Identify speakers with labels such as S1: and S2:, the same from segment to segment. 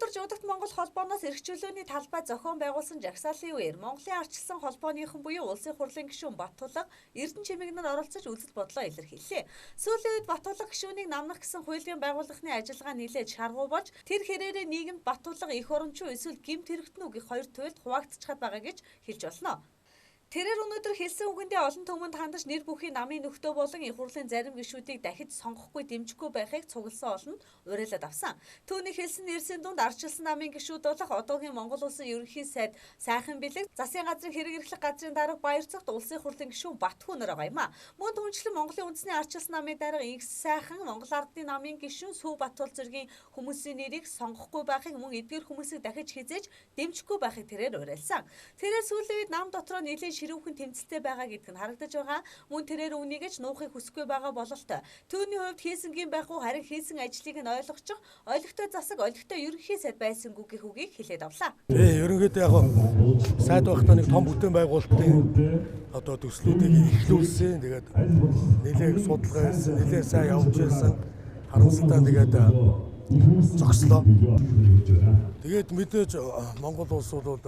S1: Өнөөдөр Жудагт Монгол холбооноос эрх чөлөөний талбай зохион байгуулсан жагсаалын үеэр Монголын ардчилсан холбооныхон буюу Улсын хурлын гишүүн Баттулга Эрдэнэ Чимэгнэр оролцож үзэл бодлоо илэрхийллээ. Сүүлийн үед Баттулга гишүүнийг намнах гэсэн хуулийн байгууллагын ажиллагаа нэлээд шаргуу болж тэр хэрээрээ нийгэмд Баттулга эх орончуу эсвэл гэмт хэрэгтэн үү гэх хоёр туйлд хуваагдчихад байгаа гэж хэлж болно. Тэрээр өнөөдөр хэлсэн үгэндээ олон түмэнд хандаж нэр бүхий намын нөхдөө болон их хурлын зарим гишүүдийг дахиж сонгохгүй дэмжихгүй байхыг цугласан олонд уриалаад авсан. Түүний хэлсэн нэрсийн дунд ардчилсан намын гишүүд болох одоогийн Монгол Улсын ерөнхий сайд Сайхан Бэлэг, засгийн газрын хэрэг эрхлэх газрын дарга Баярцогт, Улсын хурлын гишүүн Батхүү нар байгаа юм а. Мөн түнчлэн Монголын үндэсний ардчилсан намын дарга Инх Сайхан, Монгол Ардын намын гишүүн Сүү Батул зэргийн хүмүүсийн нэрийг сонгохгүй байхыг мөн эдгээр хүмүүсийг дахиж хизээж дэмжихгүй байхыг тэрээр уриалсан. Тэрээр сүүлийн үед нам дотроо нэлээд ширүүхэн тэмцэлтэй байгаа гэдг нь харагдаж байгаа. Мөн тэрээр үүнийг ч нуухыг хүсэхгүй байгаа бололтой. Түүний хувьд хийсэн гэм байх уу харин хийсэн ажлыг нь ойлгочих, олигтой засаг, олигтой ерөнхий сайд байсангүй гэх үгийг хэлээд авлаа.
S2: Ерөнхийдөө яг сайд байхдаа нэг том бүтээн байгуулалтын одоо төслүүдийг эхлүүлсэн. Тэгээд нэлээд судалгаа хийсэн, нэлээд сайн явж ирсэн. Харамсалтай тэгээд зогслоо. Тэгээд мэдээж Монгол улс бол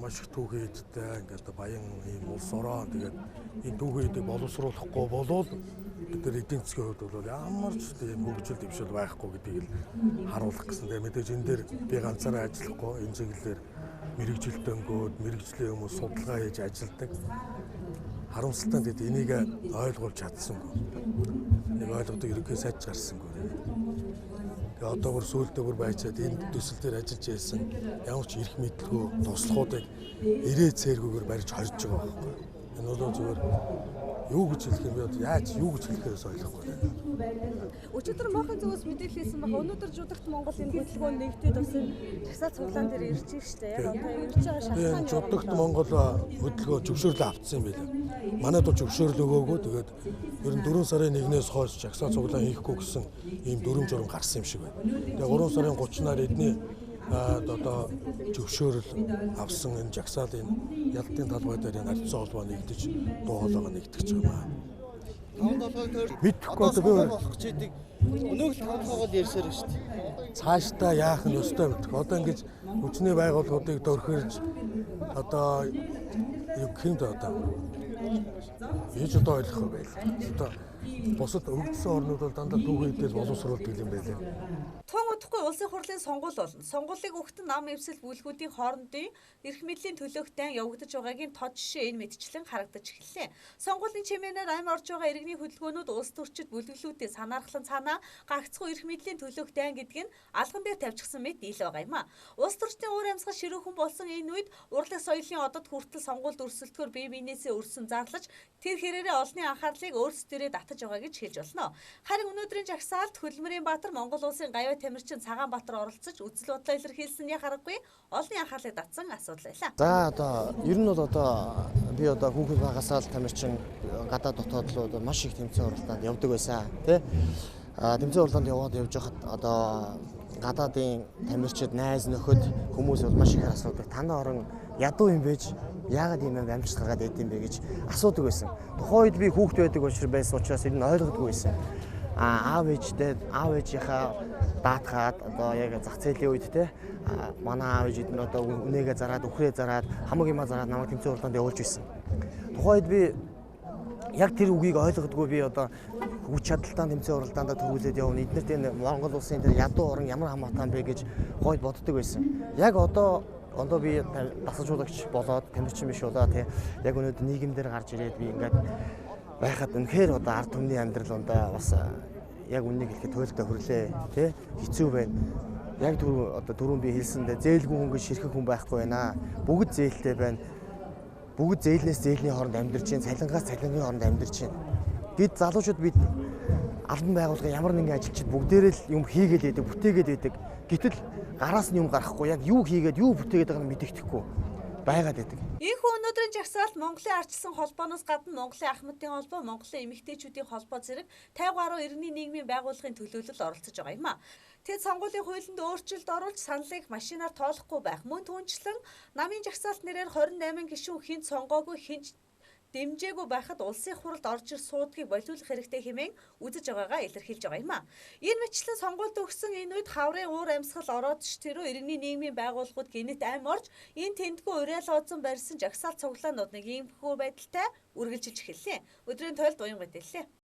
S2: маш их түүхэн эдтэй ингээд баян ийм улс ороо. Тэгээд энэ түүхэн эдийг боловсруулахгүй болвол бид нар эдийн засгийн хувьд бол ямар ч тийм хөгжил дэвшил байхгүй гэдгийг л харуулах гэсэн. Тэгээд мэдээж энэ дээр би ганцаараа ажиллахгүй, энэ чиглэлээр мэргэжилтэнгүүд, мэргэжлийн хүмүүс судалгаа хийж ажилладаг. Харамсалтай нь тэд энийг ойлгуулж чадсангүй. Нэг ойлгодог ерөнхий сайд гарсангүй. Тэгээ одоо бүр сүүлдээ бүр байцаад энэ төсөл дээр ажиллаж байсан ямар ч эрх мэдэлгүй туслахуудыг ирээ цээргүйгээр барьж хорж байгаа байхгүй. Энэ бол зүгээр юу гэж хэлэх юм бэ? Яаж юу гэж хэлэхээс ойлгохгүй байна.
S3: Өчигдөр мохын зүгээс мэдээлэл хийсэн баг. Өнөөдөр Жудагт Монгол энэ хөдөлгөөн нэгдээд бас энэ жагсаал цуглаан дээр ирж штэ. Яг одоо ирж байгаа шалтгаан юу?
S2: Жудагт Монгол хөдөлгөөн зөвшөөрлөө авцсан юм билээ. Манайд бол зөвшөөрөл өгөөгүй. Тэгээд ер нь 4 сарын 1-ээс хойш жагсаал цуглаан хийхгүй гэсэн ийм дүрэм журам гарсан юм шиг байна. Тэгээд 3 сарын 30-наар эдний одоо зөвшөөрөл авсан энэ жагсаалын ялтын талбай дээр энэ харьцан холбоо нэгдэж дуу хоолойгоо нэгтгэж байгаа юм аа.
S4: Таван толгойг тойрч
S2: мэдэхгүй одоо би
S4: болох гэж идэг. Өнөөх л таван толгойгоо ярьсаар байна шүү дээ.
S2: Цаашдаа яах нь ёстой мэдэх. Одоо ингэж хүчний байгууллагуудыг дөрхирж одоо юу гэмд одоо хийж одоо ойлгох байл. Одоо бусад хөгжсөн орнууд бол дандаа түүхэн эдэл боловсруулдаг юм байлээ.
S1: Тун удахгүй Улсын хурлын сонгуул болно. Сонгуулийг өгтөн нам эвсэл бүлгүүдийн хоорондын эрх мэдлийн төлөөх дайн явагдаж байгаагийн тод жишээ энэ мэтчлэн харагдаж эхэллээ. Сонгуулийн чимээнээр ам орж байгаа иргэний хөдөлгөөнүүд улс төрчид бүлэглүүдийн санаархлан цаанаа гагцхүү эрх мэдлийн төлөөх дайн гэдг нь алган дээр тавьчихсан мэт ил байгаа юм а. Улс төрчдийн уур амьсгал ширүүхэн болсон энэ үед урлаг соёлын одод хүртэл сонгуульд өрсөлдөхөөр бие биенээсээ өрсөн зарлаж тэр хэрээрээ олонний анхаарлыг өөрсдөрөө татаж байгаа гэж хэлж болно. Харин өнөөдрийн жагсаалд Хөдөлмөрийн Баатар, Монгол Улсын гавьяа тамирчин Цагаанбаатар оролцож үзэл бодлоо илэрхийлсэн нь харахгүй олонний анхаарлыг татсан асуудал байлаа.
S4: За одоо ер нь бол одоо би одоо хүүхэд багасаа л тамирчин гадаад дотоод л одоо маш их тэмцээн уралдаанд явдаг байсан тий. А тэмцээн уралдаанд яваад явж байхад одоо гадаадын тамирчид найз нөхөд хүмүүс бол маш их асуудаг. Танай орон ядуу юм байж яагаад ийм юм амжилт гаргаад байд юм бэ гэж асуудаг байсан. Тухайн үед би хүүхэд байдаг байсан учраас ер нь ойлгодгүй байсан. А аав ээжтэй аав ээжийнхаа даатгаад одоо яг зах зээлийн үед те манай аав ээж эднэр одоо үнээгээ зараад үхрээ зараад хамаг юмаа зараад намайг тэмцээн уралдаанд явуулж байсан. Тухайн үед би яг тэр үгийг ойлгодгүй би одоо хүч чадaltaан тэмцээн уралдаандаа төрүүлээд явна. Эднэрт энэ Монгол улсын тэр ядуу орон ямар хамаатай юм бэ гэж гойд боддог байсан. Яг одоо би дасгалжуулагч болоод тамирчин биш болоо тий. Яг өнөөдөр нийгэмдэр гарч ирээд би ингээд байхад үнэхээр одоо ард түмний амьдрал ундаа бас яг үннийг хэлэхэд туйлдаа хөрлөө тий. Хэцүү байна. Яг одоо түрүүн би хэлсэндээ зээлгүй хүн гэж ширхэх хүн байхгүй байна. Бүгд зээлтэй байна. Бүгд зээлнээс зээлний хооронд амьдарч байна. Цалингаас цалингийн хооронд амьдарч байна. Гэт залуучууд бид албан байгууллагын ямар нэгэн ажилчид бүгдээрээ л юм хийгээд байдаг, бүтээгээд байдаг. Гэтэл гараас нь юм гарахгүй, яг юу хийгээд, юу бүтээгээд байгааг нь мэдэгдэхгүй байгаад байдаг.
S1: Ийхүү өнөөдрийн жагсаалд Монголын ардчилсан холбооноос гадна Монголын ахмадын холбоо, Монголын эмэгтэйчүүдийн холбоо зэрэг 50 гаруй иргэний нийгмийн байгууллагын төлөөлөл оролцож байгаа юм а. Тэд сонгуулийн хуулинд өөрчлөлт оруулж саналыг машинаар тоолохгүй байх. Мөн түнчлэн намын жагсаалт нэрээр 28 гишүүн хинт сонгоогүй хинт дэмжээгүй байхад улсын хуралд орж ир суудгийг болиулах хэрэгтэй хэмээн үзэж байгаагаа илэрхийлж байгаа юм а. Энэ мэтлэн сонгуульд өгсөн энэ үед хаврын уур амьсгал ороод ч тэрөө иргэний нийгмийн байгууллагууд гэнэт ам орж энэ тэндгүү уриал оозон барьсан жагсаалт цуглаанууд нэг иймэрхүү байдалтай үргэлжилж эхэллээ. Өдрийн тойлд уян мэдээллээ.